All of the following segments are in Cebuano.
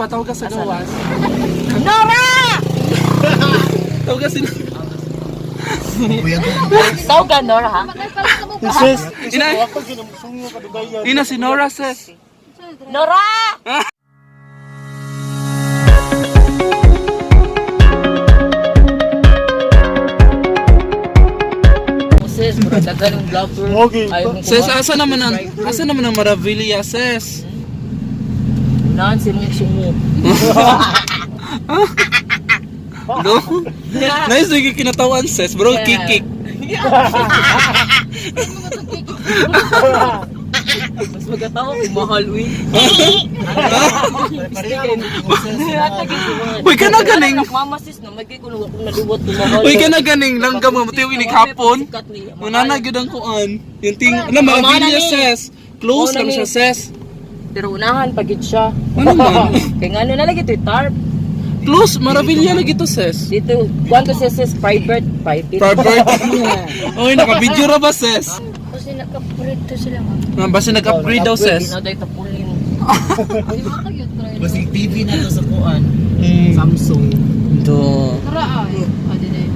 Patawag ka sa gawas. Nora! Tawag ka si Tawag ka, Nora, ha? Sis, Ina, ina si Nora, sis. Nora! Sis, bro, daghan ng vlogger. Okay. Ayaw mong Sis, kuha. asa naman ang Maravilla, sis? Unahan si mong sumo. No? Nice lagi kinatawan, sis. Bro, Yeah. kikik. Mas magatawa kung mahal, uy. Uy, ka na ganing. Mama sis, no, magkikulo akong naliwat tumahal. Uy, ka na ganing langgam mo tiyo inig hapon. Muna na gyud ang kuan. Yung ting, na Maravilla, sis. Close Mao na lang ni. siya, sis. Pero unahan pagid siya. Ano man? Kay ngano na lagi to tarp. Close, Maravilla lagi to, sis. Dito, kuan to siya sis, private, private. Private. Oy, naka-video ra ba, sis? Kasi nag-upgrade to sila, ma'am. Ah, basta nag-upgrade daw, sis. Di na dahil tapulin. Di ba kayo try? Basig TV na to sa kuan. Samsung. Do. Tara ay. Ah, di na yun.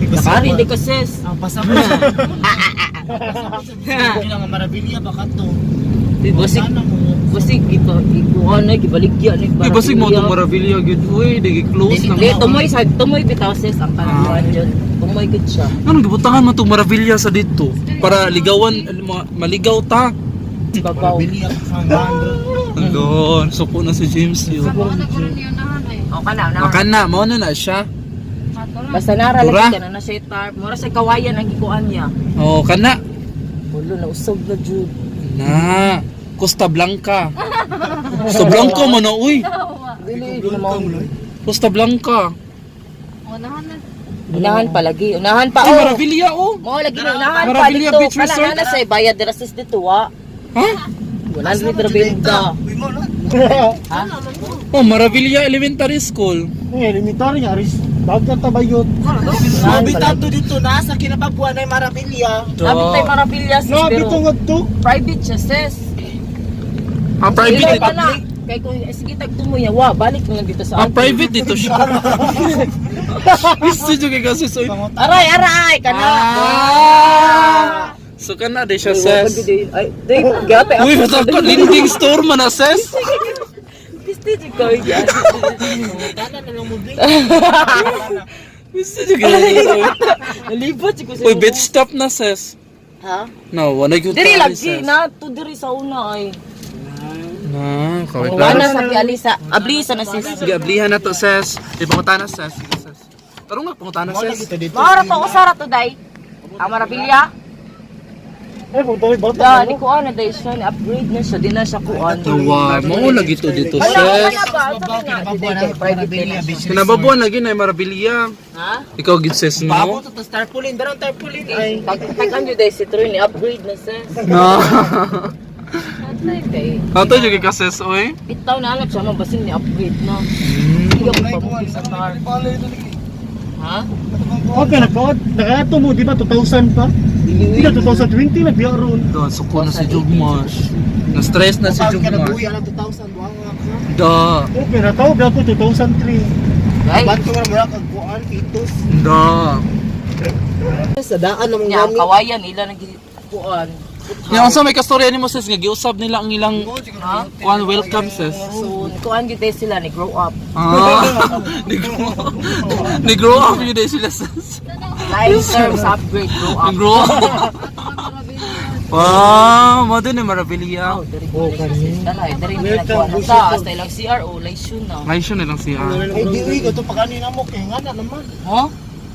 Nakari di ko sis. Ang pasabot. Hindi nga Maravilya baka to. Basig, Sana mo. basig ito, ikuha na, gibaligya na. Di basig mo itong Maravilla gyud. Uy, di close lang. Di, tumoy sa tumoy bitaw sis ang kanakuan yun. Tumoy gud siya. Anong gibutangan man itong Maravilla sa dito? Para ligawan, maligaw ta. Babaw. Maravilya ka kang Andon, suko na si James yun. Ako nagkaroon niyo nahan ay. O kana na. Maka na, mao na na siya. Basta nara Dura. lagi ka na na siya tarp. Mura sa kawayan ang gikuan niya. Oh, kana. Ulo na usog na jud. Na, Costa Blanca. Costa Blanca man na, uy. Dili di na mao. Costa Blanca. O nahan na. Unahan pa lagi. Unahan pa. Ay, Oh. Maravilla, oh. Mao lagi na unahan pa Maravilla dito. Beach Kana Resort. na sa bayad dira sis dito wa. Ha? Wala ni trabenda. Uy mo no. Ha? Oh, Maravilla Elementary School. Eh, elementary nga, aris. Dagat tabayot. Sabi tato dito na sa kinapabuan ay Maravilya. Sabi tayo Maravilla sis Grabe pero to nga to. private siya sis. Ah, private Dili dito. pa na. Kay kung sige tag tumoy wa balik na lang dito sa Ah, atin. private dito siya. Gusto nyo kay kasi so. Aray aray kana. Ah! So kana di siya, sis. Ay, day gate. Uy, basta ka lending store man na, sis. Pisti jud ko. Yan. Tana na lang mo bi. Gusto nyo kay Nalibot jud ko sa Uy, beach stop na, sis. Ha? No, wala yung Diri tali, lagi sis. na to diri sa una ay. Na, kawit Wala sa Alisa. Ablisa na sis. Sige, ablihan na to, sis. Di pangutana, sis. Sige, sis. Tarong nga, pangutana, Mo lagi sis. to dito. Maura pa usara to day. Ang Maravilla. Eh, kung tayo bata. Da, ni kuan na day siya, ni upgrade na siya, di na siya kuan. Tawa, mao lagi to dito, Ala, sis. wala ba? Sabi nga, di day kay private din na siya. Kinababuan lagi na Maravilla. Ha? Ikaw gid sis, no? Babo to to tarpaulin, darong tarpaulin ay. Tag-tagan yun day si Troy ni upgrade na sis. No. Atay kay. Ato jud ka sis, oy. Bitaw na alam siya mabasin ni upgrade na. Hindi ako pa sa tar. Ha? Okay, nagkaot. Nakato mo, di ba 2000 pa? Hindi na 2020, nagbiya ron. Doon, suko na si Jugmash. Na-stress na si Pag ka Jugmash. nabuya ng 2000 buang nga ka. Da. Okay, nataw, biya ko 2003. Ay, Banto nga mura kag kuan kitos. Da. Sa daan namang niya ang gamit. kawayan ila nag kuan. Nya unsa may kastorya nimo sis nga giusab nila ang ilang Ha? kuan welcome sis. So, kuan gyud day sila ni grow up. Ah. Ni grow up yun eh sila sis. Life terms upgrade grow up. Ni grow up. Wow, mo din ni Maravilla. Oh, diri oh, kani. Dala, diri nila kuan. Sa hasta ilang CRO laysyon na. Ngayon na lang siya. Ay di uy ko to pagani na mo kay nga na naman. Ha?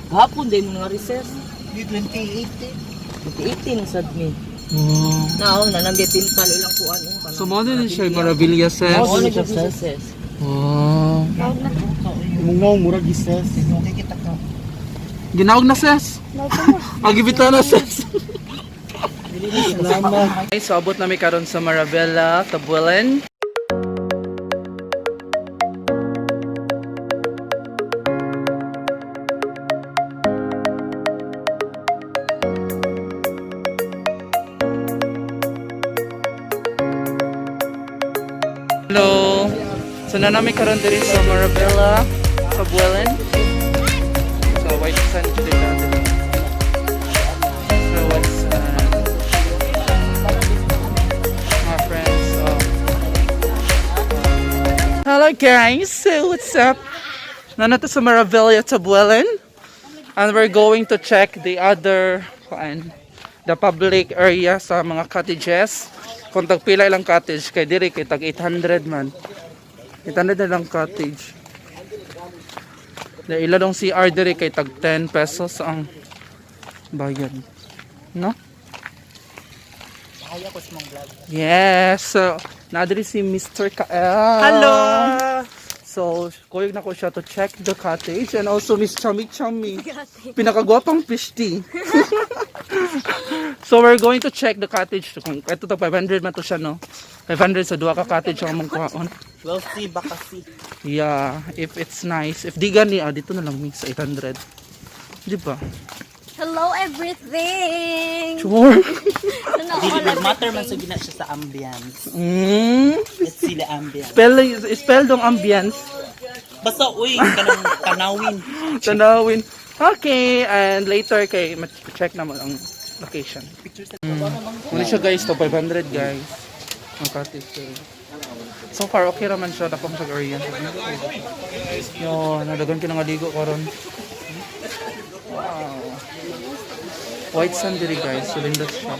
Gahapon din mga recess. Di 2018. 2018 sad mi. Oh. Na oh, nanambi pintal ilang kuan oh. So mo din siya Maravilla sis. Oh, nag siya sis. Oh. Imong naong murag gises. Okay kita ka. Ginaog na sis. Agibita na sis. Salamat. Okay, so abot nami karon sa Maravilla, Tabuelan. Hello. So naa mi karon diri sa Marabella, Tabuelan. So white sand jud natin. So white sand. My friends. Hello guys, so what's up? Naa na ta sa Maravilla Tabuelan. And we're going to check the other kuan, the public area sa mga cottages. Kung tagpila ilang cottage kay diri kay tag 800 man. 800 na lang cottage. Da ila dong CR diri kay tag 10 pesos ang bayad. No? Yes. So, naa diri si Mr. Kael. Hello! So, kuyog na ko siya to check the cottage and also Miss Chami Chami. Pinakagwapang pishti. So we're going to check the cottage. Kung ito to 500 man to siya, no? 500 sa duha ka cottage ang among kuhaon. We'll see, baka see. Yeah, if it's nice. If di gani, dito na lang mi sa 800. Di ba? Hello everything! Sure. Ano Dili all matter man sa gina siya sa ambience. Let's see the ambience. Spell, spell dong ambience. Basta uy, kanang tanawin. Tanawin. Okay, and later kay check na mo ang location. Muna siya guys, to 500 guys. Ang cottage. So far, okay raman siya. Tapos siya area. Yo, nadagan ko nga ligo karon. Wow. White sand diri guys. So lindot siya.